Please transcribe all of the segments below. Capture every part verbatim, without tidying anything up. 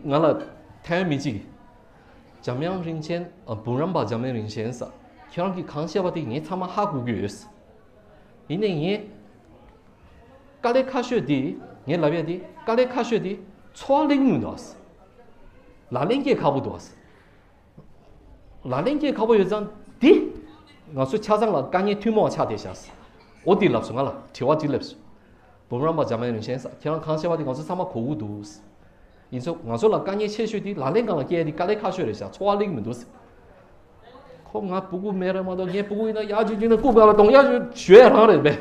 ང་ལ་ཐའེ་མི་གཅིག་འཇམ་དབྱངས་རིན་ཆེན། ཨ། འབུམ་རམས་པ་འཇམ་དབྱངས་རིན་ཆེན་ཟེར། ཁྱེད་རང་གིས་གང་བཤད་པ་དེ་ངས་ཚང་མ་ཧ་གོ་གི་ཡོད། ཡིན་ནའི་ངས་དཀའ་ལས་ཁག་ཤོས་དེ། ངས་ལབ་ཡ་དེ། དཀའ་ལས་ཁག་ཤོས་དེ་འཚོ་བ་ལེགས་མི་འདུག། ལག་ལེན་འཁྱེར་ཁག་པོ་འདུག། ལག་ལེན་འཁྱེར་ཁག་པོ་ཡོད་ཙང་དེ་ང་ཚོ་ཆ་ཚང་ལ་དཀའ་ངལ་ཐུན་མོང་བ་ཆགས་བསྡད་ཤག། འོ་དེ་ལབ་སོང་། ང་ལ་དྲི་བ་དེ་སླེབས་སོང་། འབུམ་རམས་པ་འཇམ་དབྱངས་རིན་ཆེན་ཟེར། ཁྱེད་རང་གང་བཤད་པ་དེ་ང་ཚོ་ཚང་མ་གོ་གི་འདུག། ཡིན་ཙང་ང་ཚོ་ལ་དཀའ་ངལ་ཆེ་ཤོས་དེ་ལག་ལེན་སྒང་ལ་སྐྱེལ་ཡ་དེ་དཀའ་ལས་ཁག་ཤོས་རེད་ཤག། འཚོ་བ་ལེགས་མི་འདུག་ཟེར། ཁོ་ང་སྤུ་གུ་མེད་རེད་མ་གཏོགས། ངའི་སྤུ་གུ་ཡིན་ན་ཡར་ཅིག་ཅིག་ན་སྐུ་ག་ལ་གཏོང་ཡ་ཞུ་ཡ་རང་རེད་པས།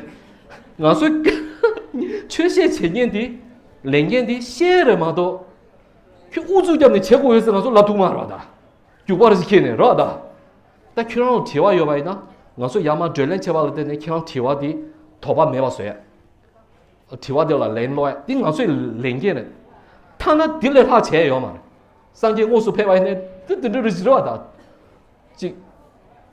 ང་ཚོའི་ཆོས་བཤད་བྱེད་མཁན་དེ། ལས་འགན་དེ་བཤད་རེད་མ་གཏོགས། ཁྱོད་ཨུ་ཚུགས་བརྒྱབ་ནས་བྱེད་དགོས་ཡོད་ཟེར་ང་ཚོ་ལབ་ཐུབ་མ་རེད་ད། རྒྱུག་པ་རེ་ཞིག་ཁྱེར་ནས་རེད་ད། ད་ཁྱེད་རང་ལ་དྲི་བ་ཡོད་པ་ཡིན་ན། ང་ཚོ་ཡར་མར་བགྲོ་གླེང་བྱས་པ་ལ་བརྟེན་ནས་ཁྱེད་རང་དྲི་བ་དེ་དོགས་པ་མེད་པ་བཟོ་ཡ། དྲི་བ་དེ་ལ་ལན་སློག་ཡ་དེ་ང་ཚོའི་ལས་འགན་རེད། ཐ་ན་དེ་ལས་ལྷག་བྱས་ཡོད་མ་རེད། སངས་རྒྱས་དངོས་སུ་ཕེབས་པ་ཡིན་ནའི་དེ་དེ་འདྲ་རེ་ཞིག་རེད་པ་ད། ཅིག་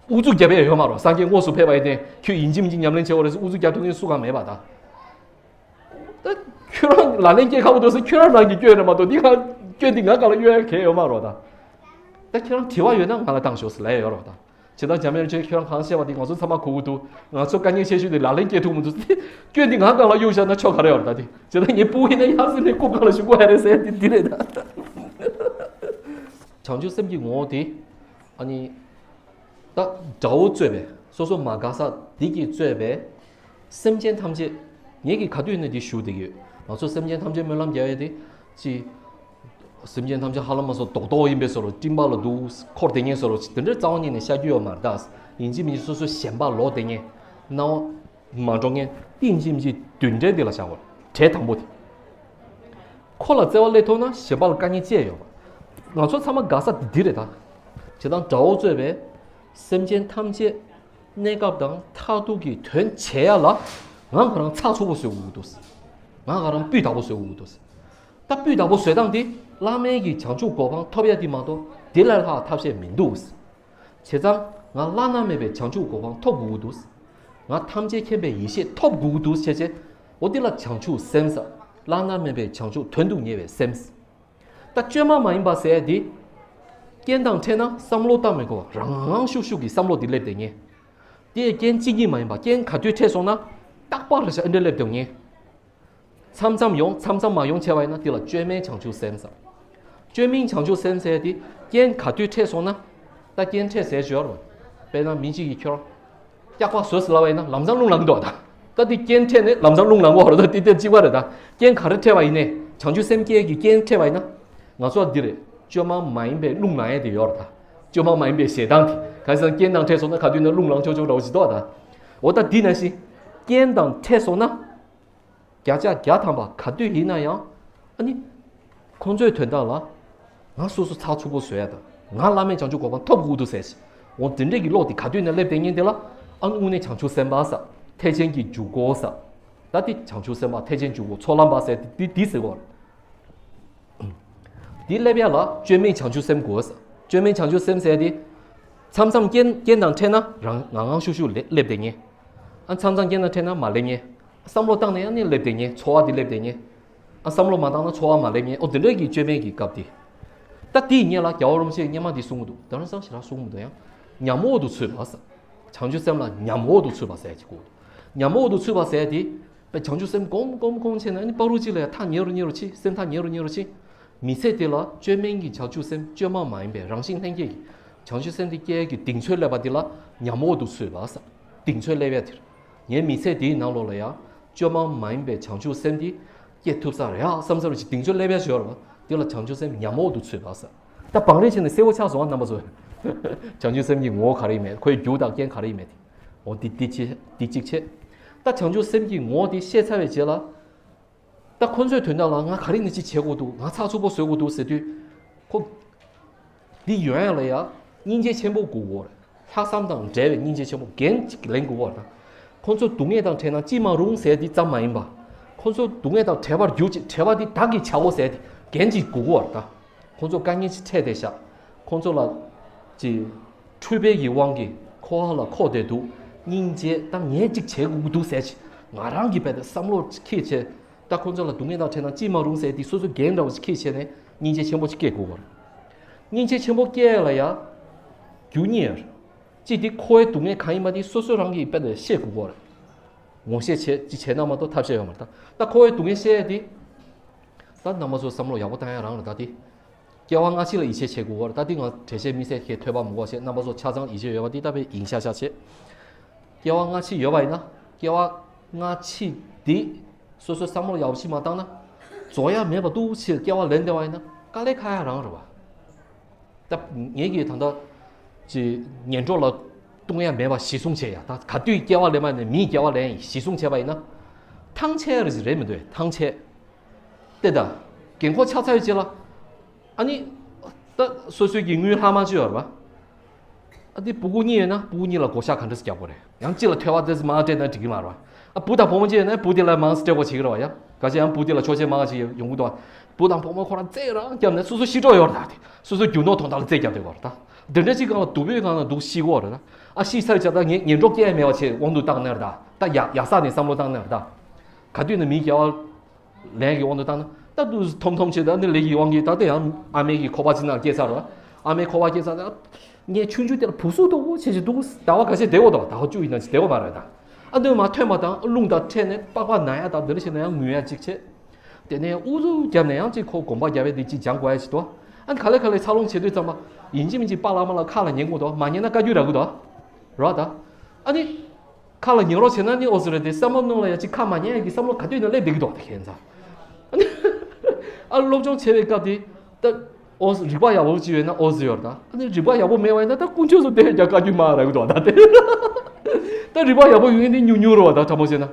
ཨུ་ཚུགས་རྒྱབ་ཡ་ཡོད་མ་རེད། སངས་རྒྱས་དངོས་སུ་ཕེབས་པ་ཡིན་ནའི་ཁྱོད་ཡིན་གཅིག་མིན་གཅིག་ཉམས་ལེན་བྱེད་དགོས་རེད་ཟེར་ཨུ་ཚུགས་རྒྱག་ཐུབ་མཁན་སུ་གང་མེད་པ་ད། ད་ཁྱོད་རང་ལག་ལེན་སྐྱེལ་ཁག་པོ་འདུག་ཟེར་ཁྱོད་རང་རང་གི་སྐྱོན་རེད་མ་གཏོགས། འདི་ག་སྐྱོན་འདི་ང་ག་ལ་གཡོལ་ཡ་གང་ཡོད་མ་རེད་ད། ད་ཁྱེད་རང་དྲི་བ་ཡོད་ན་ང་ལ་བཏང་ཤོག་ཟེར་ལབ་ཡ་ཡོད་རེད་ད། བྱས་ཙང་འཇམ་དབྱངས་རིན་ཆེན་ཁྱོད་རང་གང་བཤད་པ་དེ་ང་ཚོ་ཚང་མ་གོ་གི་འདུག། ང་ཚོ་དཀའ་ངལ་ཆེ་ཤོས་དེ་ལག་ལེན་སྐྱེལ་ཐུབ་མི་འདུག་ཟེར། སྐྱོན་འདི་ང་སྒང་ལ་གཡུག་བཞག་ན་ཆོག་ག་རེ་ཡོད་རེད་ད། དེ་བྱས་ཙང་ངའི་སྤུ་གུ་ཡིན་ན་ཡར་སེང་ནས་སྐུ་སྒང་ལ་བཞུགས་དགོས་ཡ་རེད་ཟེར་ཡ་དེ་འདི་རེད་ད། བྱང་ཆུབ་སེམས་ཀྱི་ངོ་བོ་དེ། ཨ་ནི། ད་དགྲ་བོ་གཙོས་པའི་སོ་སོ་མ་དགའ་ས་འདི་གིས་གཙོས་པའི་སེམས་ཅན་ཐམས་ཅད། ངེད་ཀྱིས་ག་དུས་ནས་འདི་ཞུ་བསྡད་ཀྱི་ཡོད། ང་ཚོ་སེམས་ཅན་ཐམས་ཅད་སྨོན་ལམ་རྒྱག་ཡས་དེ། ཅི། སེམས་ཅན་ཐམས་ཅད་ཧ་ལམ་མ་སོང་རྡོག་རྡོག་ཡིན་པའི་བཟོ་འདྲ། སྤྲིན་པ་ལ་འདུག་འཁོར་བསྡད་མཁན་བཟོ་འདྲ་དེ་འདྲའི་རྩ་བ་ཉིད་ནས་བཤད་རྒྱུ་ཡོད་མ་རེད་ད། ཡིན་གཅིག་མིན་གཅིག་སོ་སོ་ཞེན་པ་ལོག་བསྡད་མཁན། སྣང་བ་མ་འགྲོ་མཁན་དེ་ཡིན་གཅིག་མིན་གཅིག་མདུན་གྲལ་འདི་ལ་བཞག་དགོས། གྲལ་དང་པོ་དེ། ཁོ་ལ་བརྩེ་བ་སླེབས་ཐུབ་ན་གཞན་པ་ལ་དཀའ་ངལ་ཅི་ཡང་ཡོད་པ། ང་ཚོ་ཚང་མ་དགའ་ས་དེ་འདི་རེད་ད། བྱས་ཙང་དགྲ་བོ་གཙོས་པའི་སེམས་ཅན་ཐམས་ཅད་གནས་སྐབས་དང་མཐར་ཐུག་གི་དོན་བྱེད་ཡ་ལ་ང་ཁོ་རང་ཚགས་ཚུད་པོ་བཟོ་དགོས་ཀྱི་འདུག། ང་ཁོ་རང་སྤུས་དག་པོ་བཟོ་དགོས་ཀྱི་འདུག། ད་སྤུས་དག་པོ་བཟོ་སྟངས་དེ་བླ་མའི་གི་བྱང་ཆུབ་གོ་འཕང་ཐོབ་ཡ་དེ་མ་གཏོགས་དེ་ལས་ལྷག་ཐབས་ཤེས་མི་འདུག། བྱས་ཙང་ང་བླ་ན་མེད་པའི་བྱང་ཆུབ་གོ་འཕང་ཐོབ་དགོས་ཀྱི་འདུག། ང་ཐམས་ཅད་མཁྱེན་པའི་ཡེ་ཤེས་ཐོབ་དགོས་ཀྱི་འདུག་བྱས་བྱས། འོ་དེ་ལ་བྱང་ཆུབ་སེམས་ཟེར། བླ་ན་མེད་པའི་བྱང་ཆུབ་དོན་དུ་གཉེར་བའི་སེམས། ད་བཅོས་མ་མ་ཡིན་པ་ཟེར་ཡ་དེ། རྐྱེན་དང་འཕྲད་ན་བསམ་བློ་བཏང་མི་དགོས་པ། རང་རང་ཤུགས་ཤུགས་ཀྱི་བསམ་བློ་དེ་སླེབས་བསྡད་མཁན། དེ་རྐྱེན་གཅིག་གཉིས་མ་ཡིན་པ་རྐྱེན་ག་དུས་འཕྲད་སོང་ན་རྟག་པར་རེ་ཞིག་ཨེ་འདྲ་སླེབས་བསྡད་མཁན། མཚམས་མཚམས་ཡོང་མཚམས་མཚམས་མ་ཡོང་བྱས་པ་ཡིན་ན་དེ་ལ་བཅོས་མའི་བྱང་ཆུབ་སེམས་ཟེར། བཅོས་མིན་བྱང་ཆུབ་སེམས་ཟེར་ཡ་དེ་རྐྱེན་ག་དུས་འཕྲད་སོང་ན། ད་རྐྱེན་འཕྲད་ཟེར་ཞོར། དཔེར་ན་མི་གཅིག་གིས་ཁྱོད་སྐྱག་པ་བཟོས་ཟེར་ལབ་པ་ཡིན་ན་ལམ་སང་རླུང་ལངས་འདུག་ད། ད་དེ་རྐྱེན་འཕྲད་ནས་ལམ་སང་རླུང་ལངས་པ་རེད་ད། དེ་དེ་གཅིག་པ་རེད་ད། རྐྱེན་ག་རེ་འཕྲད་པ་ཡིན་ནའི་བྱང་ཆུབ་སེམས་སྐྱེ་གི་རྐྱེན་འཕྲད་པ་ཡིན་ན། ང་ཚོ་ལ་འདི་རེད། བཅོས་མ་མ་ཡིན་པའི་རླུང་ལངས་ཡས་དེ་ཡོད་རེད་ད། བཅོས་མ་མ་ཡིན་པའི་ཞེ་སྡང་དེ། གང་ཟེར་ན་རྐྱེན་དང་འཕྲད་སོང་ན་ག་དུས་ན་རླུང་ལངས་ཆོག་ཆོག་འདྲ་བོ་ཞིག་འདུག་ད། འོ་ད་འདི་ནང་བཞིན། རྐྱེན་དང་འཕྲད་སོང་ན། བརྒྱ་ཆ་བརྒྱ་ཐམ་པ་ག་དུས་ཡིན་ན་ཡང་། ཨ་ནི། ཁོང་ཚོའི་དོན་དག་ལ། ང་སོ་སོ་ཚགས་ཚུད་པོ་བཟོ་ཡ་དང་། ང་བླ་མེད་བྱང་ཆུབ་གོ་འཕང་ཐོབ་དགོས་འདུག་ཟེར་ཞིག། འོ་དེ་འདྲས་ཀྱི་བློ་དེ་ག་དུས་ནས་སླེབས་བསྡད་མཁན་དེ་ལ། ཨ་ནི་དངོས་གནས་བྱང་ཆུབ་སེམས་དཔའ་ཟེར། ཐེག་ཆེན་གྱི་འཇུག་སྒོ་ཟེར། ད་དེ་བྱང་ཆུབ་སེམས་དཔའ་ཐེག་ཆེན་འཇུག་སྒོ་ཚོགས་ལམ་པ་ཟེར་དེ་དེ་དེ་ཟེར་གོ། དེ་སླེབས་ཡ་ལ་བཅོས་མིན་བྱང་ཆུབ་སེམས་དགོས། བཅོས་མིན་བྱང་ཆུབ་སེམས་ཟེར་དེ། མཚམས་མཚམས་རྐྱེན་རྐྱེན་དང་འཕྲད་ན་རང་ངང་ངང་ཤུགས་ཤུགས་སླེབས་བསྡད་མཁན། ཨ་མཚམས་མཚམས་རྐྱེན་དང་འཕྲད་ན་མ་སླེབས་མཁན། བསམ་བློ་བཏང་ནས་ཡང་ནས་སླེབས་བསྡད་མཁན། ཚོར་བ་དེ་སླེབས་བསྡད་མཁན། ཨ་བསམ་བློ་མ་བཏང་ན་ཚོར་བ་མ་སླེབས་མཁན། ཨོ་དེ་འདྲ་གི་བཅོས་མིན་གྱི་སྐབས་དེ། ད་དེའི་སྔོན་ལ་རྒྱལ་བ་རིན་པོ་ཆེས་སྔོན་མ་དེ་གསུང་གི་འདུག། རྡ་རམ་ས་ཞེ་དྲག་གསུང་གི་འདུག། ཡང་ཉོན་མོངས་དུ་ཚུད་པ་ཟེར། བྱང་ཆུབ་སེམས་ལ་ཉོན་མོངས་དུ་ཚུད་པ་ཟེར་གྱི་གོ། ཉོན་མོངས་དུ་ཚུད་པ་ཟེར་དེ། བྱང་ཆུབ་སེམས་སྒོམ་སྒོམ་སྒོམ་བྱས་ནས་ནི་བར་དུ་གཅིག་ལ་ཡང་ཐག་ཉེ་རུ་ཉེ་རུ་ཕྱིན། སེམས་ཐག་ཉེ་རུ་ཉེ་རུ་ཕྱིན། མི་ཚེ་འདི་ལ་བཅོས་མིན་གྱི་བྱང་ཆུབ་སེམས། བཅོས་མ་མ་ཡིན་པའི་རང་བཞིན་ལྷན་སྐྱེས་ཀྱི་བྱང་ཆུབ་སེམས་འདི་སྐྱེ་ཡས་ཀྱི་གདེང་ཚོད་སླེབས་པ་འདི་ལ་ཉོན་མོངས་དུ་ཚུད་པ་ཟེར། གདེང་ཚོད་སླེབས་ཡ་དེར། ངའི་མི་ཚེ་འདིའི་ནང་ལོགས་ལ་ཡང་བཅོས་མ་མ་ཡིན་པའི་བྱང་ཆུབ་སེམས་འདི་སྐྱེ་ཐུབ་ས་རེད་ཡ་བསམ་བསམ་ཞིག་གདེང་ཚོད་སླེབས་ཡ་ཞིག་ཡོད་རེད་པ། འདི་ལ་བྱང་ཆུབ་སེམས་ཉོན་མོངས་དུ་ཚུད་པ་ཟེར། ད་བང་རིམ་བྱས་ནས་གསལ་པོ་ཆགས་སོང་ཨ་རྣམ་པ་ཚོ། བྱང་ཆུབ་སེམས་ཀྱི་ངོ་བོ་ག་རེ་ཡིན་མེད། ཁོའི་རྒྱུ་དང་རྐྱེན་ག་རེ་ཡིན་མེད་དེ། འོ་འདི་འདི་ཅི་འདི་གཅིག་བྱས། ད་བྱང་ཆུབ་སེམས་ཀྱི་ངོ་བོ་དེ་ཤེས་ཚར་བའི་རྗེས་ལ། ད་ཁོ་ཚོའི་དོན་དག་ལ་ང་ག་རེ་ནས་ཅི་བྱེད་དགོས་འདུག། ང་ཚགས་ཚུད་པོ་བཟོ་དགོས་འདུག་ཟེར་དུས། ཁོ། འདི་ཡོང་ཡ་ལ་ཡ། སྙིང་རྗེ་ཆེན་པོ་དགོས་ཀྱི་ཡོད་རེད། ལྷག་བསམ་དང་འབྲེལ་བའི་སྙིང་རྗེ་ཆེན་པོ་འགན་ཅིག་ལེན་དགོས་ཀྱི་ཡོད་རེད། ཁོ་ཚོ་སྡུག་བསྔལ་དང་འཕྲད་ན་ཅི་མ་རུང་ཟེར་འདི་ཙམ་མ་ཡིན་པ། ཁོ་ཚོ་སྡུག་བསྔལ་དང་བྲལ་བར་གྱུར་ཅིག། བྲལ་བ་འདི་བདག་གིས་བྱའོ་ཟེར་འདི་འགན་ཅིག་དགོས་ཀྱི་ཡོད་རེད་ད། ཁོ་ཚོ་དཀའ་ངལ་ཅིག་འཕྲད་བསྡད་ཤག། ཁོ་ཚོ་ལ། ཅིག། འཁྲུལ་པའི་གི་དབང་གིས་འཁོར་བ་ལ་འཁོར་བསྡད་འདུག། སྙིང་རྗེ་ད་ངས་ཅིག་བྱེད་དགོས་ཀྱི་འདུག་ཟེར་ཅིག། ང་རང་གིས་རྦད་དེ་བསམ་བློ་ཅིག་འཁྱེར་བྱས། ད་ཁོ་ཚོ་ལ་སྡུག་བསྔལ་དང་འཕྲད་ན་ཅི་མ་རུང་ཟེར་འདི་སོ་སོ་འགན་འདྲ་བོ་ཞིག་འཁྱེར་བྱས་ནས། སྙིང་རྗེ་ཆེན་པོ་ཅིག་སྐྱེ་དགོས་པ་རེད། སྙིང་རྗེ་ཆེན་པོ་སྐྱེ་ཡ་ལ་ཡ། རྒྱུ་གཉིས་ཡོད་རེད། གཅིག་དེ་འཁོར་བའི་སྡུག་བསྔལ་གང་ཡིན་པ་དེ་སོ་སོ་རང་གིས་དཔེ་དེ་ཤེས་དགོས་པ་རེད། ངོ་ཤེས་བྱེད་ཅིག་བྱས་ན་མ་གཏོགས་ཐབས་ཤེས་ཡོད་མ་རེད་ད། ད་འཁོར་བའི་སྡུག་བསྔལ་ཤེས་ཡ་དེ། ད་རྣམ་པ་ཚོ་བསམ་བློ་ཡག་པོ་བཏང་ཡ་རང་རེད་ད་དེ། སྐྱེ་བ་སྔ་ཕྱི་ལ་ཡིད་ཆེས་བྱེད་དགོས་པ་རེད་ད་དེ། ང་འགྲེལ་བཤད་དམིགས་བསལ་གྱི་ཐོས་པ་མི་དགོས་བྱས། རྣམ་པ་ཚོ་ཆ་ཚང་ཡིད་ཆེས་ཡོད་པ་དེ་ད་དཔེ་ཡིན་ཤག་ཤག་བྱེད། སྐྱེ་བ་སྔ་ཕྱི་ཡོད་པ་ཡིན་ན། སྐྱེ་བ་སྔ་ཕྱི་འདི་སོ་སོའི་བསམ་བློ་ཡག་པོ་ཞིག་མ་བཏང་ན། རྫོགས་ཡ་མེད་པ་འདུག་ཕྱིར་སྐྱེ་བ་ལེན་བསྡད་པ་ཡིན་ན་དཀའ་ལས་ཁག་ཡ་རང་རེད་བ། ད་ངེད་ཀྱིས་ད་ལྟ་ཅི་ངན་གྲོགས་ལ་ལྟུང་ཡ་མེད་པ་གཞི་བཟུང་བྱས་ཡ། ད་ག་དུས་སྐྱེ་བ་ལེན་པ་ནས་མིའི་སྐྱེ་བ་ལེན་གཞི་བཟུང་བྱས་པ་ཡིན་ན། ཐང་ཆད་རེད་རེད་མི་འདུག་ཐང་ཆད། དེ་ད་རྒན་འཁོགས་ཆགས་ཚར་ཡོད་ཅེ་ལ། ཨ་ནི། ད་སོ་སོའི་གི་དངུལ་ལྷག་མ་ཅིག་ཡོད་རེད་པ། ཨ་དེ་སྤུ་གུ་གཉིས་ཡོད་ན་སྤུ་གུ་གཉིས་ལ་བགོ་བཤའ་ག་འདྲ་ཞིག་རྒྱག་དགོས་རེད། ཡང་གཅིག་ལ་ཐོས་པ་དེ་ཙམ་མང་སྤྲད་ན་འགྲིག་གི་མ་རེད་པ། ཨ་བུ་དང་བུ་མོ་གཅིག་ཡོད་ན་བུ་དེ་ལ་མང་ཙམ་སྤྲད་དགོས་བྱེད་ཀྱི་རེད་པ་ཡ། ག་ཅི་ཡང་བུ་དེ་ལ་ཆོག་མཆན་མང་ཞིག་ཡོང་གི་འདུག་བུ་དང་བུ་མོ་ཁོ་རང་རྩེད་རང་བརྒྱབ་ནས་སོ་སོ་ཤི་འགྲོ་ཡོད་རེད་ད་དེ། སོ་སོ་རྒྱུ་ནོར་དོན་དག་ལ་རྩེད་བརྒྱབ་བསྡད་ཡོད་རེད་ད། དེ་འདྲ་ཅིག་སྒང་ལ་སྡུག་པོའི་སྒང་ལ་འདུག་ཤི་གི་ཡོད་རེད་ད། ཨ་ཤི་ཚར་བྱས་ད་ངས་ངན་གྲོགས་སྐྱེ་ཡ་མེད་པ་བྱས་དབང་དུ་བཏང་ནས་རེད་ད། ད་ཡ་ཡ་ས་ནས་བསམ་བློ་བཏང་ནས་རེད་ད། ག་དུས་ནས་མིའི་སྐྱེ་བ་ལེན་གྱི་དབང་དུ་བཏང་ན་ད་དུ་ཐོམ་ཐོམ་བྱེད། ད་ནི་ལས་ཀྱི་དབང་གིས་ད་ལྟ་ཡང་ཨ་མའི་གི་ཁོག་པ་ཅིག་ནང་སྐྱེས་ཚར་རོ། ཨ་མའི་ཁོག་པ་སྐྱེས་ཚར་ད། ངས་ཆུང་ཆུང་དེ་ལ་བུ་གཟུགས་སྟོབས་པོ་བྱེད་ཀྱི་འདུག་ཟླ་བ་ཁ་ཤས་བསྡད་འོ་ད། ཟླ་བ་བཅུ་ཡིན་ན་ཅིག་བསྡད་འོ་མ་རེད་ད། ཨ་འདོན་མ་ཐོན་པ་དང་རླུང་དང་འཕྲད་ནས་པགས་པ་ན་ཡ་དང་འདི་འདྲ་བྱས་ན་ཡང་ངུ་ཡ་ཅིག་བྱེད། དེ་ནས་ཨུ་ཚུགས་བརྒྱབ་ནས་ཡང་ཅིག་ཁོ་གོམ་པ་རྒྱབ་ཡ་དེ་ཅིག་སྦྱང་དགོས་ཡ་ཞིག་འདུག་ཨ་ནི་ག་ལེ་ག་ལེ་འཚར་ལོངས་བྱེད་དུས་ཙམ་པ་ཡིན་གཅིག་མིན་གཅིག་པཱ་ལགས་མ་ལགས་ཁ་ལ་ཉན་དགོས་འདུག་མ་ཉན་ན་བཀའ་བཀྱོན་རག་གི་འདུག་རོ་ད། ཨ་ནི། ཁ་ལ་ཉན་རོགས་བྱས་ན་ནི་ཨོ་ཙི་རེད་དེ། སེམས་པ་ནང་ལ་ཡ་ཅིག་ཁ་མ་ཉན་ཡ་གི་བསམ་བློ་ག་དུས་ན་སླེབས་བསྡད་ཀྱི་འདུག་ད་ཁྱེད་ཚ། ཨ་ནི། ཨ་སློབ་སྦྱོང་བྱེད་པའི་སྐབས་དེ། ད། ཨོ་ཙི་རིག་པ་ཡག་པོ་ཅིག་ཡོད་ན་ཨོ་ཙི་ཡོད་རེད་ད། ཨ་ནི་རིག་པ་ཡག་པོ་མེད་པ་ཡིན་ན་ད་དཀོན་མཆོག་གསུམ་དེ་རྒྱ་བཀའ་བཀྱོན་མ་རག་གི་འདུག་ད་དེ། ད་རིག་པ་ཡག་པོ་ཡོད་མཁན་དེ་ཉུང་ཉུང་རེད་བ་ད་དྲང་པོ་བཤད་ན།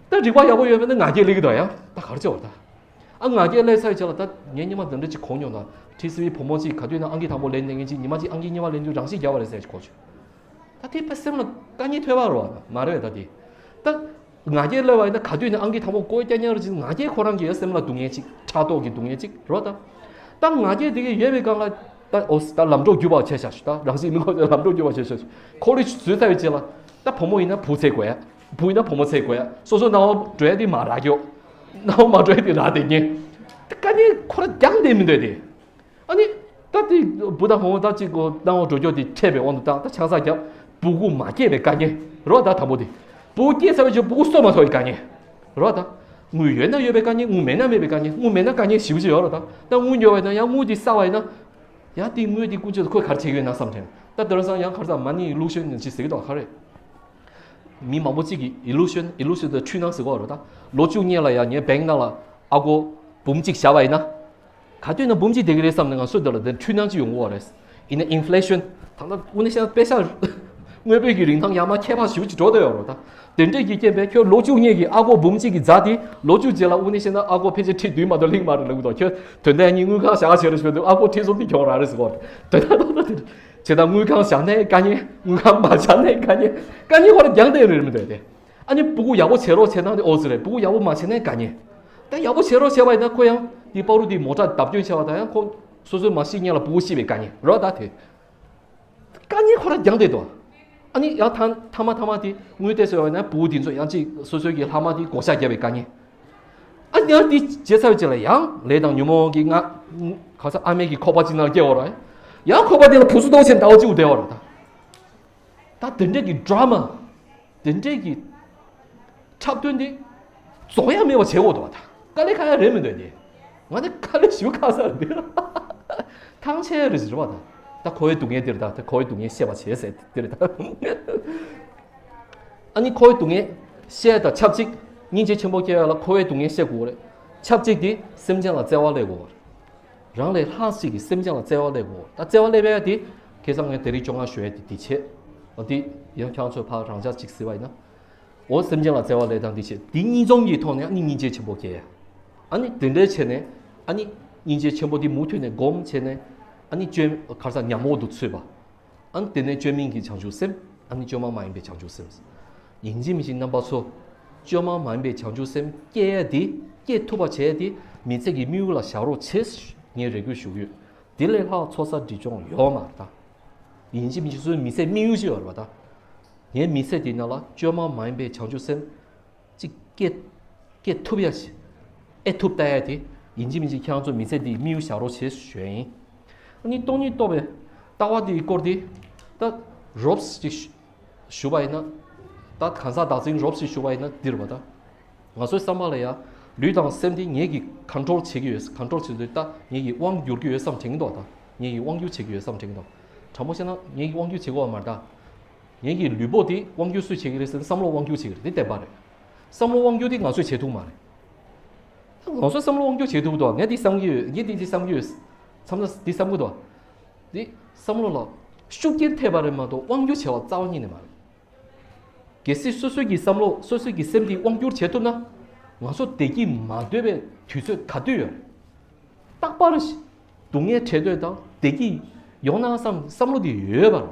ད་རིག་པ་ཡག་པོ་ཡོད་མེད་ན་ང་རྒྱལ་སླེབས་ཀྱི་འདུག་ཡ། ད་ག་རེ་བྱེད་བ་ད། ཨ་ང་རྒྱལ་སླེབས་ཚར་བའི་རྗེས་ལ་ད་ངས་སྔོན་མ་འདི་འདྲ་ཅིག་གོ་མྱོང་ད། ཁྲིད་ཟིན་པའི་བུ་མོ་ཅིག་ག་དུས་ན་ཨང་ཀི་དང་པོ་ལེན་ནས་ངན་ཅིག་ཉི་མ་གཅིག་ཨང་ཀི་གཉིས་པ་ལེན་དུས་རང་ཤི་རྒྱག་པ་རེད་ཟེར་གོ་བྱུང་། ད་དེ་ཕ་སེམས་ལ་དཀའ་ངལ་ཐེབས་པ་རེད་བ་མ་རེད་ད་དེ། ད་ང་རྒྱལ་སླེབས་པ་ཡིན་ན་ག་དུས་ན་ཨང་ཀི་དང་པོ་བཀོལ་རྒྱག་ཉར་ཅིག་ང་རྒྱལ་ཁོ་རང་གི་སེམས་ལ་སྡུག་བསྔལ་ཅིག་ཕྲག་དོག་གི་སྡུག་བསྔལ་ཅིག་རེད་བ་ད། ད་ང་རྒྱལ་དེ་གི་ཡོད་པའི་སྒང་ལ་ད་ཨོ་ད་ལམ་འགྲོ་རྒྱུག་པ་བྱས་ཤག་ཞུ། ད་རང་སྲིད་མི་ཁོ་ཚོས་ལམ་འགྲོ་རྒྱུག་པ་བྱས་ཤག་ཞུ། ཁོ་རེ་བཟོས་ཚར་བའི་རྗེས་ལ་ད་བུ་མོ་ཡིན་ན་བུ་ཚེ་དགོས་ཡ། བུ་ཡིན་ན་བུ་མོ་ཚེ་དགོས་ཡ། སོ་སོ་སྣང་བ་འགྲོ་ཡ་དེ་མ་རག་རྒྱུ། སྣང་བ་མ་འགྲོ་ཡ་དེ་རག་བསྡད་ཉན། ད་དཀའ་ངལ་ཁོ་ར་རྒྱང་བསྡད་མི་འདོད་དེ། ཨ་ནི། ད་དེ་བུ་དང་བུ་མོ་ད་གཅིག་གོ་སྣང་བ་འགྲོ་རྒྱུ་དེ་འཕྲད་པའི་དབང་དུ་བཏང་ད་ཆང་ས་བརྒྱབ། སྤུ་གུ་མ་སྐྱེས་པའི་དཀའ་ངལ་རོ་ད་དང་པོ་དེ། སྤུ་གུ་སྐྱེས་ཚར་བའི་རྗེས་སྤུ་གུ་གསོ་མ་ཐུབ་པའི་དཀའ་ངལ་རོ་ད། དངུལ་ཡོད་ན་ཡོད་པའི་དཀའ་ངལ། དངུལ་མེད་ན་མེད་པའི་དཀའ་ངལ། དངུལ་མེད་ན་དཀའ་ངལ་ཞེ་པོ་ཅིག་ཡོད་རོ་ད། ད་དངུལ་ཉོ་བ་ཡིན་ན་ཡང་དངུལ་དེ་བསགས་པ་ཡིན་ན། ཡང་དེ་དངུལ་དེ་ཀུན་སྤྱོད་དུ་ཁོས་ག་རེ་བྱེད་ཀྱི་ཡོད་ན་བསམ་དྲན། ད་དེང་སང་ཡང་ག་རེ་ཟེར་money illusion ཅིག་ཟེར་གྱི་འདུག་ག་རེ། མི་མང་པོ་གཅིག་གིས་illusion illusion དང་འཁྲུལ་སྣང་ཟེར་གྱི་ཡོད་རེད་ད། ལོ་བཅུ་གཉིས་ལ་ཡང་ངའི་bank ནང་ལ་ཨ་སྒོར་འབུམ་གཅིག་བཞག་པ་ཡིན་ན། ག་དུས་ན་འབུམ་གཅིག་བསྡད་ཀྱི་རེད་བསམ་ནས་ང་སུ་དེ་ལ་དེ་འཁྲུལ་སྣང་ཅིག་ཡོང་གི་ཡོད་རེད། ཡིན་ན་inflation ད་ལྟ་དངོས་གནས་བཤད་ན་པེ་ཤ་དངོས་པོའི་གི་རིན་ཐང་ཡར་མར་ཁྱད་པར་ཞེ་པོ་ཅིག་འགྲོ་བསྡད་ཡོད་རེད་ད། དེ་འདྲས་ཀྱི་རྐྱེན་པས་ཁྱོད་ལོ་བཅུ་གཉིས་ཀྱི་ཨ་སྒོར་འབུམ་གཅིག་གི་རྫ་དེ་ལོ་བཅུ་རྗེས་ལ་དངོས་གནས་བཤད་ན་ཨ་སྒོར་ཕལ་ཆེར་ཁྲི་བདུན་མ་གཏོགས་ལྷག་མ་རེད་ལབ་གི་འདུག་ཁྱོད་དོན་དག་གཉིས་དངུལ་ཁང་བཞག་བྱས་རེད་ཞུ་དུས་ཨ་སྒོར་ཁྲི་གསུམ་དེ་གྱོང་རག་རེད་ཟེར་གོ། དོན་དག་ཏག་ཏག་དེ་རེད། བྱས་ཙང་དངུལ་ཁང་བཞག་ནའི་དཀའ་ངལ། དངུལ་ཁང་མ་བཞག་ནའི་དཀའ་ངལ། དཀའ་ངལ་ཁོ་རང་རྒྱང་བསྡད་ཡོད་རེད་མི་འདུག་དེ། ཨ་ནི་སྤུ་གུ་ཡག་པོ་བྱེད་རོགས་བྱེད་ན་དེ་ཨོ་ཙི་རེད། སྤུ་གུ་ཡག་པོ་མ་བྱེད་ན་དཀའ་ངལ། ད་ཡག་པོ་བྱེད་རོགས་བྱས་པ་ཡིན་ན་ཁོ་ཡང་དེ་པ་རུ་དེ་མོ་ཊ་བརྡབ་སྐྱོན་བྱས་པ་དང་ཡང་ཁོ་སོ་སོའི་མ་ཤི་སྔོན་ལ་སྤུ་གུ་ཤི་བའི་དཀའ་ངལ་རོ་ད་དེ། དཀའ་ངལ་ཁོ་རང་རྒྱང་བསྡད་འདུག་ཨ་ནི་ཡང་ཐ་ཐ་མ་ཐ་མ་དེ་དངུལ་ཏོག་ཙམ་ཡོད་ན་སྤུ་གུ་དེ་ཚོ་ཡང་ཅིག་སོ་སོའི་གི་ལྷག་མ་དེ་བགོ་བཤའ་རྒྱབ་པའི་དཀའ་ངལ། ཨ་ནི་ཡང་དེ་བྱས་ཚར་བའི་རྗེས་ལ་ཡང་ལས་དང་ཉོན་མོངས་ཀྱི་ང་ག་ས་ཨ་མའི་གི་ཁོག་པ་ཅིག་ནང་སྐྱེ་བ་རེད། ཡང་ཁོག་པ་དེ་ལ་བུ་གཟུགས་སྟོབས་ཆེན་ཟླ་བ་གཅིག་བསྡད་པ་རེད་ད། ད་དེ་འདྲས་ཀྱི་ཌ་ར་མ། དེ་འདྲས་ཀྱི་འཁྲབ་སྟོན་འདི་རྫོགས་ཡ་མེད་པ་བྱེད་འོ་དོ། དཀའ་ལས་ཁག་ཡ་རེད་མི་འདོད་དེ། ང་ནི་དཀའ་ལས་ཞུ་ཁག་ས་རེད་འདི། ཐང་ཆད་རེད་ཟེར་བ་དང་། ད་འཁོར་བའི་སྡུག་བསྔལ་འདིར་ད་ད་འཁོར་བའི་སྡུག་བསྔལ་ཤེས་པ་བྱེད་ཟེར་འདིར་ད། ཨ་ནི་འཁོར་བའི་སྡུག་བསྔལ་ཤེས་དང་ཆབས་ཅིག་སྙིང་རྗེ་ཆེན་པོ་སྐྱེ་ཡ་ལ་འཁོར་བའི་སྡུག་བསྔལ་ཤེས་དགོས་རེད། ཆབས་ཅིག་དེ་སེམས་ཅན་ལ་བརྩེ་བ་སླེབས་དགོས་རེད། རང་ལས་ལྷག་ཅིག་གིས་སེམས་ཅན་ལ་བརྩེ་བ་སླེབས་དགོས། ད་བརྩེ་བ་སླེབས་ཡ་དེ་ཁ་སང་ངས་དེ་རིང་བཅོ་ལྔ་ཞུ་ཡ་དེ་དེ་བྱས། འོ་དེ་ཡང་ཁྱེད་ཚོས་ཕར་རང་འཇགས་ཅིག་གཟིགས་པ་ཡིན་ན། འོ་སེམས་ཅན་ལ་བརྩེ་བ་སླེབས་སྟངས་དེ་བྱས། དེ་གཉིས་འཛོམས་ཀྱི་ཐོག་ནས་ཨ་ནི་སྙིང་རྗེ་ཆེན་པོ་སྐྱེ་ཡ། ཨ་ནི་དེ་འདྲའི་བྱས་ནས་ཨ་ནི་སྙིང་རྗེ་ཆེན་པོ་དེ་མུ་མཐུད་ནས་སྒོམ་བྱས་ནས་ཨ་ནི་བཅོས་ག་རེ་ཟ་ཉམས་འོག་ཏུ་ཚུད་པ། ཨ་ནི་དེ་ནས་བཅོས་མིན་གྱི་བྱང་ཆུབ་སེམས། ཨ་ནི་བཅོས་མ་མ་ཡིན་པའི་བྱང་ཆུབ་སེམས། ཡིན་གཅིག་མིན་གཅིག་རྣམ་པ་ཚོ། བཅོས་མ་མ་ཡིན་པའི་བྱང་ཆུབ་སེམས་སྐྱེ་ཡ་དེ། སྐྱེ་ཐུབ་པ་བྱས་ཏེ་མི་ཚེ་གི་དམིགས་ཡུལ་ལ་བཞག་རོགས་བྱེད་ངས་རེ་སྐུལ་ཞུ་གི་ཡོད། དེ་ལས་ལྷག་ཚོགས་བསགས་སྒྲིབ་སྦྱོང་ཡོད་མ་རེད་ད། ཡིན་གཅིག་མིན་གཅིག་སོ་སོའི་མི་ཚེ་དམིགས་ཡུལ་ཞིག་ཡོད་རེད་པ་ད། ངའི་མི་ཚེ་འདི་ནང་ལ་བཅོས་མ་མ་ཡིན་པའི་བྱང་ཆུབ་སེམས། གཅིག་སྐྱེ། སྐྱེ་ཐུབ་ཡ་ཞིག་ཨེ་ཐུབ་ལྟ་ཡ་དེ། ཡིན་གཅིག་མིན་གཅིག་ཁྱེད་རང་ཚོ་མི་ཚེ་འདི་དམིགས་ཡུལ་བཞག་རོགས་བྱེད་ཞུ་ཡ་ཡིན། ཨ་ནི་སྟོང་ཉིད་རྟོགས་པའི་ལྟ་བ་འདིའི་སྐོར་འདི་ད་རོབ་ཅིག་ཞུ་བ་ཡིན་ན། ད་གང་ཟག་བདག་འཛིན་རོབ་ཅིག་ཞུ་བ་ཡིན་ན་འདིར་བ་ད། ང་ཚོའི་བསམ་པ་ལ་ཡ། ལུས་དང་སེམས་འདི་ངེད་ཀྱིས་ཀོན་ཊོལ་བྱེད་ཀྱི་ཡོད། ཀོན་ཊོལ་བྱེད་དུས་ད་ངེད་ཀྱིས་དབང་བསྒྱུར་གྱི་ཡོད་བསམ་དྲན་གྱི་འདུག་ད་ངེད་ཀྱིས་དབང་བསྒྱུར་བྱེད་ཀྱི་ཡོད་བསམ་དྲན་གྱི་འདུག་དྲང་པོ་བཤད་ན་ངེད་ཀྱིས་དབང་བསྒྱུར་བྱེད་དགོས་པ་མ་རེད་ད། ངེད་ཀྱི་ལུས་པོ་འདི་དབང་བསྒྱུར་སུས་བྱེད་ཀྱི་རེད་ཟེར་ན་བསམ་བློ་དབང་བསྒྱུར་བྱེད་ཀྱི་རེད། འདི་བདེན་པ་རེད། བསམ་བློ་དབང་བསྒྱུར་འདི་ང་ཚོས་བྱེད་ཐུབ་མ་རེད། ད་ང་ཚོས་བསམ་བློ་དབང་བསྒྱུར་བྱེད་ཐུབ་འདུག་ངས་འདི་བསམ་གྱི་ཡོད། ངས་འདི་འདི་བསམ་གྱི་ཡོད། མཚམས་ལ་འདི་བསམ་གྱི་འདུག་འདི་བསམ་བློ་ལ་ཤུགས་རྐྱེན་ཐེབས་པ་རེད་མ་གཏོགས་དབང་བསྒྱུར་བྱས་པ་རྩ་བ་ཉིད་ནས་མ་རེད། གལ་སྲིད་སོ་སོའི་གི་བསམ་བློ་སོ་སོའི་གི་སེམས་འདི་དབང་བསྒྱུར་བྱེད་ཐུབ་ན། ང་ཚོ་བདེ་སྐྱིད་མ་འདོད་པའི་དུས་ཚོད་ག་དུས་ཡོད་རེད། རྟག་པར་སྡུག་བསྔལ་བྲལ་འདོད་དང་བདེ་སྐྱིད་ཡོང་ན་བསམ་བསམ་བློ་འདི་ཡོད་པ་རེད།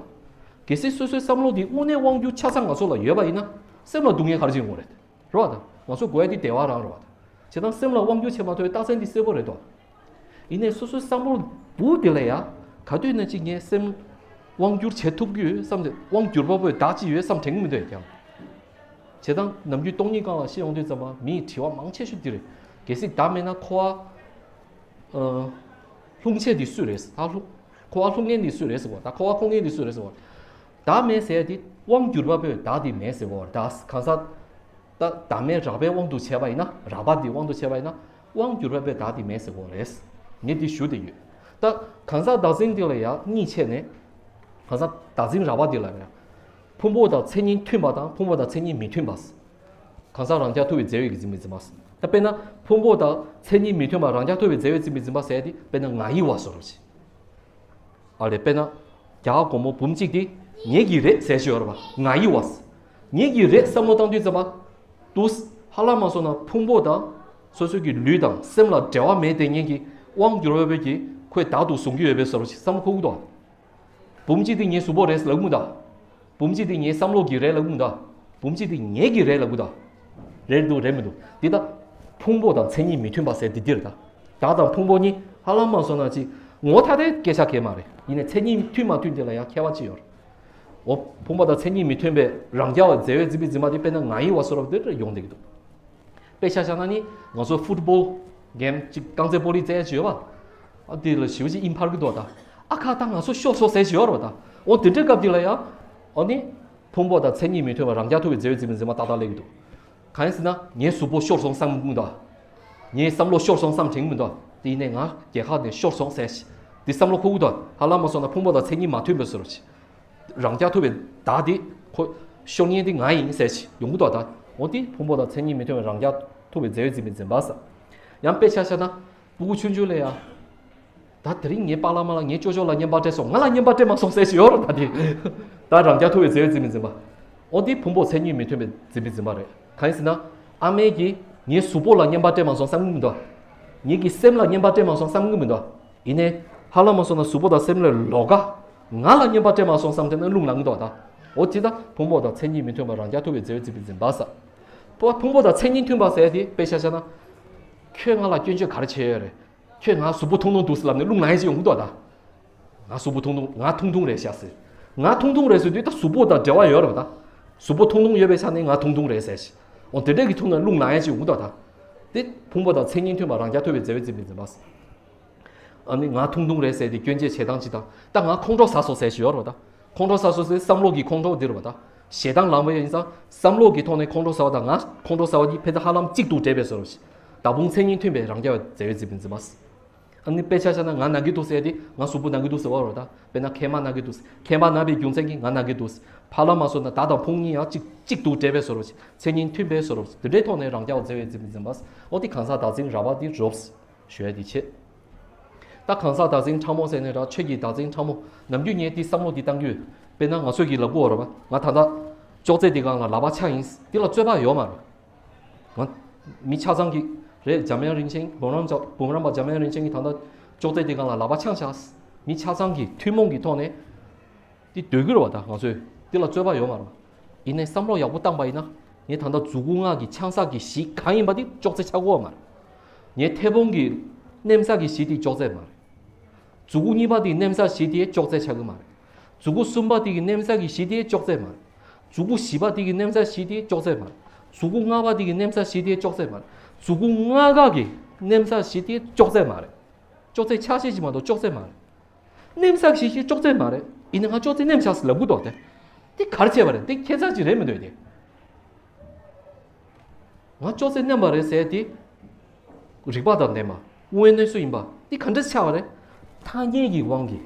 གལ་སྲིད་སོ་སོའི་བསམ་བློ་འདི་དངོས་གནས་དབང་བསྒྱུར་ཆ་ཚང་ང་ཚོ་ལ་ཡོད་པ་ཡིན་ན་སེམས་ལ་སྡུག་བསྔལ་ག་རེ་ཅིག་ཡོང་གི་རེད། རེད་བ་ད། ང་ཚོ་དགོས་ཡ་འདི་བདེ་བ་རང་རེད་བ་ད། བྱས་ཙང་སེམས་ལ་དབང་བསྒྱུར་བྱེད་མ་ཐུབ་པའི་རྟགས་མཚན་འདི་གསལ་པོ་རེད་དོ། ཡིན་ནའི་སོ་སོའི་བསམ་བློ་བུ་དེ་ལ་ཡ། ག་དུས་ན་ཅིག་ངའི་སེམས་དབང་བསྒྱུར་བྱེད་ཐུབ་ཀྱི་ཡོད་བསམ་སྟེ་དབང་བསྒྱུར་པ་པོས་བདག་ཅིག་ཡོད་བསམ་དྲན་གྱི་མི་འདུག་ཡ་ཀྱང་། བྱས་ཙང་ནམ་རྒྱུན་སྟོང་ཉིད་སྒང་ལ་བཤད་ཡོང་དུས་ཙམ་པ་མིའི་དྲི་བ་མང་ཆེ་ཤོས་འདི་རེད། གལ་སྲིད་བདག་མེད་ན་འཁོར་བ། ཨ། ལྷུང་བྱེད་འདི་སུ་རེད། ད་ལྷུང་། འཁོར་བ་ལྷུང་མཁན་འདི་སུ་རེད་ཟེར་བ། ད་འཁོར་བ་ལྷུང་མཁན་འདི་སུ་རེད་ཟེར་བ། བདག་མེད་ཟེར་ཡ་འདི་དབང་བསྒྱུར་པ་པོས་བདག་འདི་མེད་ཟེར་བ། ད་གང་ཟག་ད་བདག་མེད་རགས་པའི་དབང་དུ་བྱས་པ་ཡིན་ན། རགས་པ་འདི་དབང་དུ་བྱས་པ་ཡིན་ན། དབང་བསྒྱུར་པ་པོས་བདག་འདི་མེད་ཟེར་དགོས་རེད། ངས་འདི་ཞུ་བསྡད་ཡོད། ད་གང་ཟག་བདག་འཛིན་འདི་ལ་ཡང་གཉིས་ཕྱེ་ནས། གང་ཟག་བདག་འཛིན་རགས་པ་འདི་ལ་ཡང་། ཕུང་པོ་དང་མཚན་ཉིད་མཐུན་པ་དང་ཕུང་པོ་དང་མཚན་ཉིད་མི་མཐུན་པ། གང་ཟག་རང་རྐྱ་ཐུབ་པའི་རྫས་ཡོད་ཀྱི་འཛིན་པའི་འཛིན་པ། ད་དཔེར་ན་ཕུང་པོ་དང་མཚན་ཉིད་མི་མཐུན་པ་རང་རྐྱ་ཐུབ་པའི་རྫས་ཡོད་འཛིན་པའི་འཛིན་པ་ཟེར་ཡ་དེ་དཔེར་ན་ང་ཡི་བ་བཟོ་འདྲ་ཅིག་ཨ་ལས་དཔེར་ན། རྒྱ་གར་སྒོར་མོ་འབུམ་གཅིག་དེ་ངེད་ཀྱི་རེད་ཟེར་ཞོར་བ་ང་ཡི་བ། ངེད་ཀྱི་རེད་བསམ་བློ་བཏང་དུས་ཙམ་པ། དུས་ཧ་ལམ་མ་སོང་ན་ཕུང་པོ་དང་སོ་སོའི་གི་ལུས་དང་སེམས་ལ་འབྲེལ་བ་མེད་དེ་ངེད་ཀྱི་དབང་བསྒྱུར་བ་པོས་ཀྱི་ཁོས་བདག་ཏུ་བཟུང་གི་ཡོད་པའི་བཟོ་འདྲ་ཞིག་བསམ་བློ་འཁོར་གི་འདུག་འབུམ་གཅིག་དེ་ངའི་གཟུགས་པོ་རེད་ལབ་མི་འདུག་འབུམ་གཅིག་དེ་ངའི་བསམ་བློ་གི་རེད་ལབ་མི་འདུག་འབུམ་གཅིག་དེ་ངེད་ཀྱི་རེད་ལབ་གི་འདུག་རེད་འདུག་རེད་མི་འདུག་འདི་ད། ཕུང་པོ་དང་མཚན་ཉིད་མི་མཐུན་པ་ཟེར་འདི་འདིར་ད། བདག་དང་ཕུང་པོ་གཉིས་ཧ་ལམ་མ་སོང་ན་ཅིག་ངོ་ཐ་དད་སྐད་ཆ་གས་མ་རེད། ཡིན་ནའི་མཚན་ཉིད་མཐུན་མ་མཐུན་དེ་ལ་ཡང་ཁྱད་པར་ཅི་ཡོད། འོ་ཕུང་པོ་དང་མཚན་ཉིད་མི་མཐུན་པའི་རང་རྐྱ་བ་རྫས་ཡོད་འཛིན་པའི་འཛིན་པ་དེ་དཔེར་ན་ང་ཡི་བ་བཟོ་འདྲ་འདིར་ཡོང་བསྡད་ཀྱི་འདུག་དཔེ་ཆ་བཞག་ན་ནི་ང་ཚོ་ཕུཊ་བོལ་གེམ་ཅིག་རྐང་རྩེད་སྤོ་ལོ་རྩེ་ཡ་ཅིག་ཡོད་པ། ཨ་དེ་ལ་ཞེ་པོ་ཅིག་ཨིམ་ཕར་གི་འདུག་ད། ཨ་ཁ་ད་ང་ཚོ་ཤོར་སོང་ཟེར་ཞིག་ཡོད་རེད་པ་ད། འོ་དེ་འདྲའི་སྐབས་དེ་ལ་ཡང་། ཨ་ནི། ཕུང་པོ་དང་མཚན་ཉིད་མི་མཐུན་པ་རང་རྐྱ་ཐུབ་པའི་རྫས་ཡོད་འཛིན་པའི་འཛིན་པ་ཏག་ཏག་སླེབས་ཀྱི་འདུག་གང་ཡིན་ཟེར་ན་ངའི་གཟུགས་པོ་ཤོར་སོང་བསམ་གྱི་མི་འདུག་ངའི་བསམ་བློ་ཤོར་སོང་བསམ་དྲན་གྱི་མི་འདུག་དེ་ཡིན་ནའི་ང་རྒྱལ་ཁ་ནས་ཤོར་སོང་ཟེར་ཞིག་དེ་བསམ་བློ་འཁོར་གྱི་འདུག་ཧ་ལམ་མ་སོང་ན་ཕུང་པོ་དང་མཚན་ཉིད་མ་མཐུན་པའི་བཟོ་འདྲ་ཞིག་རང་རྐྱ་ཐུབ་པའི་བདག་དེ་ཁོ། ཤོར་མཁན་དེ་ང་ཡིན་ཟེར་ཞིག་ཡོང་གི་འདུག་ད། འོ་དེ་ཕུང་པོ་དང་མཚན་ཉིད་མི་མཐུན་པའི་རང་རྐྱ་ཐུབ་པའི་རྫས་ཡོད་འཛིན་པའི་འཛིན་པ་ཟེར། ཡང་དཔེ་ཆ་བཞག་ན་སྤུ་གུ་ཆུང་ཆུང་ལ་ཡང་། ད་དེ་རིང་ངའི་པཱ་ལགས་མ་ལགས་ངའི་ཅོ་ཅོ་ལ་བརྙན་པར་སྤྲད་སོང་། ང་ལ་བརྙན་པར་སྤྲད་མ་སོང་ཟེར་ཞིག་ཡོད་རེད་ད་དེ། ད་རང་རྐྱ་ཐུབ་པའི་རྫས་ཡོད་འཛིན་པའི་འཛིན་པ། འོ་དེ་ཕུང་པོ་མཚན་ཉིད་མི་མཐུན་པའི་འཛིན་པའི་འཛིན་པ་རེད། གང་ཡིན་ཟེར་ན། ཨ་མས་ཀྱིས་ངའི་གཟུགས་པོ་ལ་བརྙན་པར་སྤྲད་མ་སོང་བསམ་གྱི་མི་འདུག་ངེད་ཀྱི་སེམས་ལ་བརྙན་པར་སྤྲད་མ་སོང་བསམ་གྱི་མི་འདུག་ཡིན་ནའི། ཧ་ལམ་མ་སོང་ན་གཟུགས་པོ་དང་སེམས་ལས་ལོགས་ཀ་ང་ལ་བརྙན་པར་སྤྲད་མ་སོང་བསམ་དེ་ནི་རླུང་ལངས་གྱི་འདུག་ད། འོ་དེ་ད་ཕུང་པོ་དང་མཚན་ཉིད་མི་མཐུན་པ་རང་རྐྱ་ཐུབ་པའི་རྫས་ཡོད་འཛིན་པའི་འཛིན་པ་ཟེར། ཕུང་པོ་དང་མཚན་ཉིད་མཐུན་པ་ཟེར་དེ་དཔེ་ཆ་བཞག་ན། ཁྱོད་ང་ལ་སྐྱོན་བརྗོད་ག་རེ་བྱས་ཡོད་རེད། ཁྱོད་ང་གཟུགས་པོ་ཐུང་ཐུང་འདུག་ཟེར་ལབ་ནས་རླུང་ལངས་ཡས་ཅིག་ཡོང་གི་འདུག་ད། ང་གཟུགས་པོ་ཐུང་ཐུང་ང་ཐུང་ཐུང་རེད་ཤག་ཟེར། ང་ཐུང་ཐུང་རེད་ཟེར་དུས་ད་གཟུགས་པོ་དང་འབྲེལ་བ་ཡོད་རེད་པ་ད། གཟུགས་པོ་ཐུང་ཐུང་ཡོད་པའི་ཆ་ནས་ང་ཐུང་ཐུང་རེད་ཟེར་ཞིག་འོ་དེ་འདྲས་ཀྱི་ཐུག་ནས་རླུང་ལངས་ཡས་ཅིག་ཡོང་གི་འདུག་ད། དེ་ཕུང་པོ་དང་མཚན་ཉིད་མཐུན་པ་རང་རྐྱ་ཐུབ་པའི་རྫས་ཡོད་འཛིན་པའི་འཛིན་པ་ཟེར། ཨ་ནི་ང་ཐུང་ཐུང་རེད་ཟེར་ཏེ་སྐྱོན་བརྗོད་བྱེད་སྟངས་ཅིག་དང་ད་ང་ཁོང་ཁྲོ་ཟ་སོང་ཟེར་ཞིག་ཡོད་རེད་པ་ད། ཁོང་ཁྲོ་ཟ་སོང་ཟེར་བསམ་བློ་གི་ཁོང་ཁྲོ་འདི་རེད་པ་ད། ཞེ་སྡང་ལངས་པ་ཡིན་ཙང་བསམ་བློ་གི་ཐོག་ནས་ཁོང་ཁྲོ་ཟ་བ་དང་ང་ཁོང་ཁྲོ་ཟ་བ་གཉིས་ཕན་ཚུན་ཧ་ལམ་གཅིག་ཏུ་འདྲེས་པའི་བཟོ་འདྲ་ཞིག་བདག་ཕུང་མཚན་ཉིད་མཐུན་པའི་རང་རྐྱ་བའི་རྫས་ཡོད་འཛིན་པའི་འཛིན་པ། ཨ་ནི་དཔེ་ཆ་བཞག་ན་ང་ན་གི་འདུག་ཟེར་ཏེ་ང་གཟུགས་པོ་ན་གི་འདུག་ཟེར་བ་རེད་པ་ད། དཔེར་ན་མཁལ་མ་ན་གི་འདུག་ཟེར། མཁལ་མ་ན་པའི་རྒྱུ་མཚན་གྱིས་ང་ན་གི་འདུག་ཟེར། ཧ་ལམ་མ་སོང་ན་བདག་དང་ཕུང་གཉིས་ཡང་གཅིག་གཅིག་ཏུ་འདྲེས་པའི་བཟོ་འདྲ་ཞིག་མཚན་ཉིད་མཐུན་པའི་བཟོ་འདྲ་ཞིག་དེ་འདྲའི་ཐོག་ནས་རང་རྐྱ་བའི་རྫས་ཡོད་འཛིན་པའི་འཛིན་པ། འོ་དེ་གང་ཟག་བདག་འཛིན་རགས་པ་དེ་རོབ། ཞུ་ཡ་དེ་བྱེད། ད་གང་ཟག་བདག་འཛིན་ཕྲ་མོ་ཟེར་ནས་ར་ཆོས་ཀྱི་བདག་འཛིན་ཕྲ་མོ། ནམ་རྒྱུན་ངས་དེ་བསམ་བློ་དེ་བཏང་གི་ཡོད། དཔེར་ན་ང་ཚོས་ཀྱི་ལབ་དགོས་རེད་པ། ང་ད་ལྟ་ཅོག་ཙེ་དེ་སྒང་ལ་ལག་པ་འཆང་ཡིན། དེ་ལ་རྩོད་པ་ཡོད་མ་རེད། ང་མི་ཆ་ཚང་གི་རེད། འཇམ་དབྱངས་རིན་ཆེན་བུམ་རམས་པ་བུམ་རམས་པ་འཇམ་དབྱངས་རིན་ཆེན་གྱིས་ད་ལྟ་ཅོག་ཙེ་དེ་སྒང་ལ་ལག་པ་འཆང་བཞག་མི་ཆ་ཚང་གི་ཐུན་མོང་གི་ཐོག་ནས། དེ་འདོད་ཀྱི་རེད་པ་ད་ང་ཚོས། དེ་ལ་རྩོད་པ་ཡོད་མ་རེད། ཡིན་ནའི་བསམ་བློ་ཡག་པོ་བཏང་པ་ཡིན་ན། ངས་ད་ལྟ་མཛུ་གུ་ལྔ་གི་འཆང་ས་གི་གཞི་གང་ཡིན་པ་དེ་ཅོག་ཙེ་ཆགས་ཀྱི་ཡོད་མ་རེད། ངའི་མཐེ་བོང་གི་མནན་ས་གི་གཞི་དེ་ཅོག་ཙེ་མ་རེད། མཛུ་གུ་གཉིས་པ་དེ་མནན་ས་གཞི་དེ་ཅོག་ཙེ་ཆགས་ཀྱི་མ་རེད། མཛུ་གུ་གསུམ་པ་དེ་གི་མནན་ས་གི་གཞི་དེ་ཅོག་ཙེ་མ་རེད། མཛུ་གུ་བཞི་པ་དེ་གི་མནན་ས་གཞི་དེ་ཅོག་ཙེ་མ་རེད། མཛུ་གུ་ལྔ་པ་དེ་གི་མནན་ས་གཞི་དེ་ཅོག་ཙེ་མ་རེད། མཛུ་གུ་ལྔ་ཀ་གི་ མནན་ས་ཞིག་དེ་ཅོག་ཙེ་མ་རེད། ཅོག་ཙེ་ཆ་ཤས་ཤིག་མ་གཏོགས་ཅོག་ཙེ་མ་རེད། མནན་ས་ཞིག་ཞིག་ཅོག་ཙེ་མ་རེད། ཡིན་ན་ང་ཅོག་ཙེ་མནན་བཞག་ཟེར་ལབ་གི་འདུག་སྟེ། དེ་ག་རེ་བྱས་པ་རེད། དེ་ཁྱད་མཚར་ཅིག་རེད་མི་འདུག་དེ། ང་ཅོག་ཙེ་མནན་པ་རེད་ཟེར་དེ། རིགས་པ་དང་ལྡན་པ། དངོས་གནས་སུ་ཡིན་པ། དེ་ག་འདྲ་ཆགས་པ་རེད། ཐ་སྙད་ཀྱི་དབང་གིས།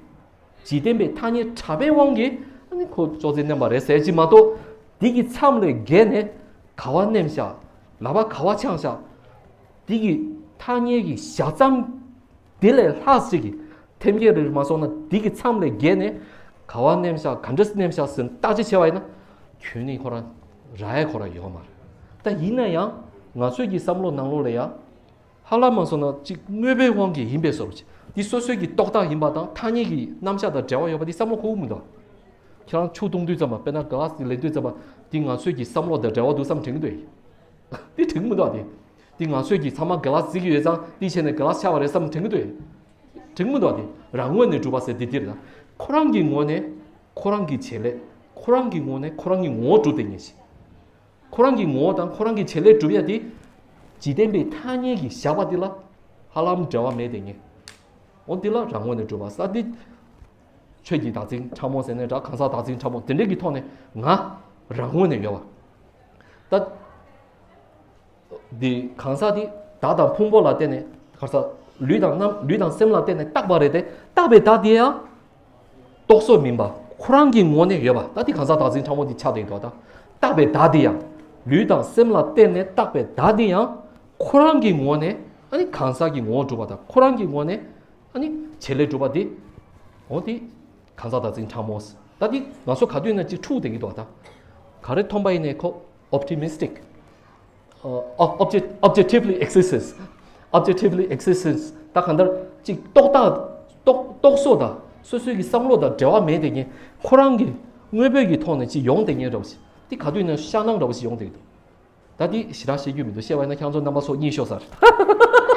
འཇིག་རྟེན་པའི་ཐ་སྙད་གྲགས་པའི་དབང་གིས། ཨ་ནི་ཁོ་ཅོག་ཙེ་མནན་པ་རེད་ཟེར་གྱི་མ་གཏོགས། དེ་གི་མཚམས་ལས་བརྒལ་ནས། ག་བ་མནན་བཞག་ལག་པ་ག་བ་འཆང་བཞག་དེ་གི་ཐ་སྙད་ཀྱི་བཞག་མཚམས། དེ་ལས་ལྷག་ཅིག་གི་ཐེམ་སྐས་རེ་མ་སོང་ན། དེ་གི་མཚམས་ལས་བརྒལ་ནས་ག་བ་མནན་བཞག་ག་འདྲ་མནན་བཞག་ཟེར་བརྟག་དཔྱད་བྱས་པ་ཡིན་ན། ཁྱོན་ནས་ཁོ་རང་རག་ཡ་ཁོ་རང་ཡོད་མ་རེད། ད་ཡིན་ན་ཡང་ང་ཚོའི་གི་བསམ་བློ་ནང་ལོགས་ལ་ཡང་ཧ་ལམ་མ་སོང་ན་གཅིག་དངོས་པོའི་དབང་གིས་ཡིན་པའི་བཟོ་འདྲ་ཅིག་འདི་སོ་སོའི་གི་རྟོག་བཏགས་ཡིན་པ་དང་། ཐ་སྙད་ཀྱི་རྣམ་གཞག་དང་འབྲེལ་བ་ཡོད་པ་འདི་བསམ་བློ་འཁོར་གི་མི་འདུག་ཁྱེད་རང་ཆུ་བཏུང་དུས་ཙམ་པ། དཔེར་ན་ག་ལ་སི་ལེན་དུས་ཙམ་པ། འདི་ང་ཚོའི་གི་བསམ་བློ་དང་འབྲེལ་བ་འདུག་བསམ་དྲན་གི་འདུག་འདི་དྲན་གི་མི་འདུག་ཨ། དེ་འདི་ང་ཚོའི་གི་ཚང་མ་ག་ལ་སི་གི་ཡོད་ཙང་འདི་བྱས་ནས་ག་ལ་སི་ཆགས་པ་རེད་བསམ་དྲན་གི་འདུག་དྲན་གི་མི་འདུག་ཨ། དེ་རང་ངོས་ནས་གྲུབ་པ་ཟེར་འདི་འདིར་ད། ཁོ་རང་གི་ངོས་ནས་ཁོ་རང་གི་བྱེད་ལས། ཁོ་རང་གི་ངོས་ནས་ཁོ་རང་གི་ངོ་བོ་གྲུབ་བསྡད་མཁན་ཞིག་ཁོ་རང་གི་ངོ་བོ་དང་ཁོ་རང་གི་བྱེད་ལས་གྲུབ་ཡ་དེ། འཇིག་རྟེན་པའི་ཐ་སྙད་ཀྱིས་བཞག་པ་དེ་ལ་ཧ་ལམ་འབྲེལ་བ་མེད་དེ་ངེས། འོ་འདི་ལ་རང་ངོས་ནས་གྲུབ་པ་ཟེར་དེ། ཆོས་ཀྱི་བདག་འཛིན་ཕྲ་མོ་ཟེར་ནའི་འདྲ། གང་ཟག་བདག་འཛིན་ཕྲ་མོ་དེ་འདྲའི་གི་ཐོག་ནས་ང་རང་ངོས་ནས་ཡོད་པ། ད། འདི་གང་ཟག་དེ་བདག་དང་ཕུང་པོ་ལ་བརྟེན་ནས། གང་ཟག་ལུས་དང་རྣམ་ལུས་དང་སེམས་ལ་བརྟེན་ནས་བཏགས་པ་རེད་དེ། བཏགས་པའི་བདག་དེ་ཡང་རྟོག་བཟོ་མིན་པ། ཁོ་རང་གི་ངོས་ནས་ཡོད་པ། ད་དེ་གང་ཟག་བདག་འཛིན་ཕྲ་མོ་དེ་ཆགས་བསྡད་འདུག་ད་བཏགས་པའི་བདག་དེ་ཡང་། ལུས་དང་སེམས་ལ་བརྟེན་ནས་བཏགས་པའི་བདག་དེ་ཡང་། ཁོ་རང་གི་ངོས་ནས་ཨ་ནི་གང་ཟག་གི་ངོ་བོ་གྲུབ་པ་དང་། ཁོ་རང་གི་ངོས་ནས་ཨ་ནི་བྱེད་ལས་གྲུབ་པ་དེ། འོ་དེ་གང་ཟག་བདག་འཛིན་ཕྲ་མོ། ད་དེ་ང་ཚོ་ག་དུས་ན་ཅིག་འཁྲུག་བསྡད་ཀྱི་འདུག་ད་ག་རེ་མཐོང་པ་ཡིན་ནའི་ཁོ་optimistic ཨ། object- objectively existence, objectively existence ད་གང་ལྟར་ཅིག་རྟོག་བཏགས་རྟོག་རྟོག་བཟོ་དང་སོ་སོའི་གི་བསམ་བློ་དང་འབྲེལ་བ་མེད་དེ་ངས་ཁོ་རང་གི་དངོས་པོའི་གི་ཐོག་ནས་ཅིག་ཡོང་དེ་ངས་འདྲ་བ་ཞིག་དེ་ག་དུས་ན་ཤར་སྣང་འདྲ་བ་ཞིག་ཡོང་དེ་འདུག་ད་དེ་ཞེ་དྲག་བཤད་རྒྱུ་མི་འདུག་བཤད་པ་ཡིན་ན་ཁྱང་ཚོ་རྣམ་པ་ཚོ་གཉིད་ཤོར་ས་རེད།